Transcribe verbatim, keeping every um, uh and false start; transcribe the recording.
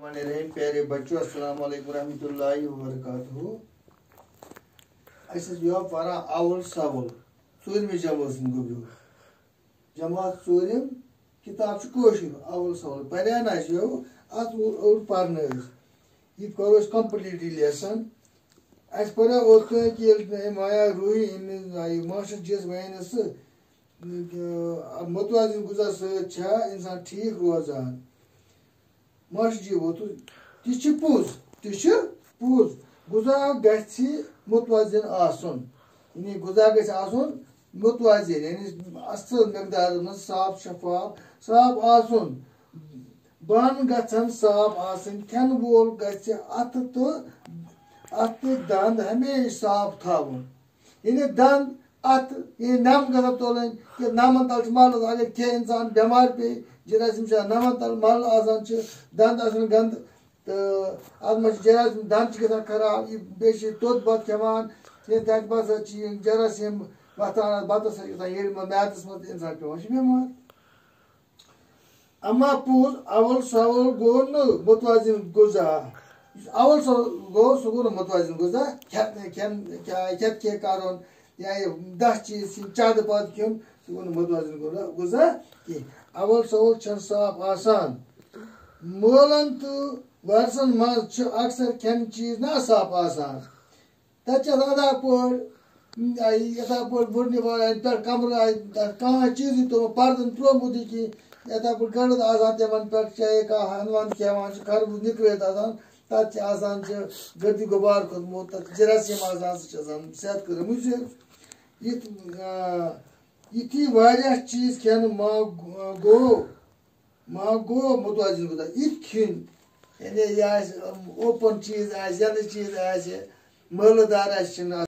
الرحمن الرحیم۔ پیارے بچو، السلام علیکم ورحمۃ اللہ وبرکاتہ۔ اَسہِ ٲسۍ یہِ پَران اول سول، ژوٗرمِس جمٲژ ہُنٛد گوٚو یہِ۔ جماعت ژوٗرِم کِتاب چھِ کٲشِر، اول سول۔ پَرے نہ اَسہِ یہِ، اَتھ اوٚڑ اوٚڑ پَرنہٕ أسۍ۔ یہِ تہِ کَرو أسۍ complete یہِ lesson۔ اَسہِ پَریو اوترٕ کہِ ییٚلہِ مےٚ مایا روٗحی أمِس آیہِ ماسٹر جِیَس وَنہِ سُہ، متوازن غذا سۭتۍ چھا اِنسان ٹھیٖک روزان؟ ماسٹر جی ووٚتُس، تہِ چھِ پوٚز، تہِ چھِ پوٚز۔ غذا گژھِ متوازن آسُن، یعنی غذا گژھِ آسُن متوازن، یعنی اَصٕل مقدارَس منٛز صاف شفاف، صاف آسُن۔ بانہٕ گژھن صاف آسٕنۍ، کھٮ۪ن وول گژھِ اَتھٕ تہٕ اَتھٕ تہٕ دَنٛد ہمیشہِ صاف تھاوُن۔ یعنی دَنٛد اَتھٕ، یعنی نَم گژھن تُلٕنۍ، کہِ نَمَن تَل چھِ مَلٕز، اگر کینٛہہ اِنسان بٮ۪مار پیٚیہِ، جراثیم چھِ نَمَن تَل مَلہٕ آسان چھِ، دَنٛد آسَن گنٛدٕ، تہٕ اَتھ منٛز چھِ جراثیم، دَنٛد چھِ گژھان خراب، یہِ بیٚیہِ چھِ توٚت بَتہٕ کھٮ۪وان، ییٚلہِ تَتہِ باسان چھِ یِم جراثیم وۄتھان اَتھ بَتَس سۭتۍ، گژھان ییٚلہِ منٛز میادَس منٛز، اِنسان پٮ۪وان چھِ بٮ۪مار۔ اما پوٚز، اول سول گوٚو نہٕ متوازن غذا۔ یُس اول سول گوٚو، سُہ گوٚو نہٕ متوازن غذا۔ کھٮ۪تھ، کھٮ۪ن، کھٮ۪تھ کھے کَرُن، یا یہِ دَہ چیٖز کھیٚنۍ، چادٕ پادٕ کھیوٚن، سُہ گوٚو نہٕ متوازن غذا، غذا کینٛہہ۔ اول سول چھَنہٕ صاف آسان۔ مٲلَن تہٕ وارثَن منٛز چھِ اکثر کھٮ۪ن چیٖز ناصاف آسان۔ تَتہِ چھِ آسان یِتھَے پٲٹھۍ، آ، یِتھَے پٲٹھۍ وُڈنہِ وارٮ۪ن پٮ۪ٹھ کَمرٕ آے، تَتھ کانٛہہ چیٖزٕے تِمو پَردَن ترٛوومُتٕے کِہیٖنۍ۔ یِتھَے پٲٹھۍ گٔنٛڈِتھ آسان تِمَن پٮ۪ٹھ، چاہے کانٛہہ ہَنٛد وَنٛد کھٮ۪وان چھُ، خربٕز نِکرٲوِتھ آسان، تَتھ چھِ آسان چھِ گردِ غُبار کھوٚتمُت، تَتھ چھِ جراثیٖم آسان، سُہ چھِ آسان صحت خٲطرٕ مُضِر۔ یِتھ، آ، یِتھی واریاہ چیٖز کھٮ۪نہٕ ما گوٚو، ما گوٚو متوازن غذا۔ یِتھ کھیٚنۍ، یعنی یہِ آسہِ، اوپن چیٖز آسہِ، یَلہٕ چیٖز آسہِ، مٲلہٕ دار آسہِ، چھِنہٕ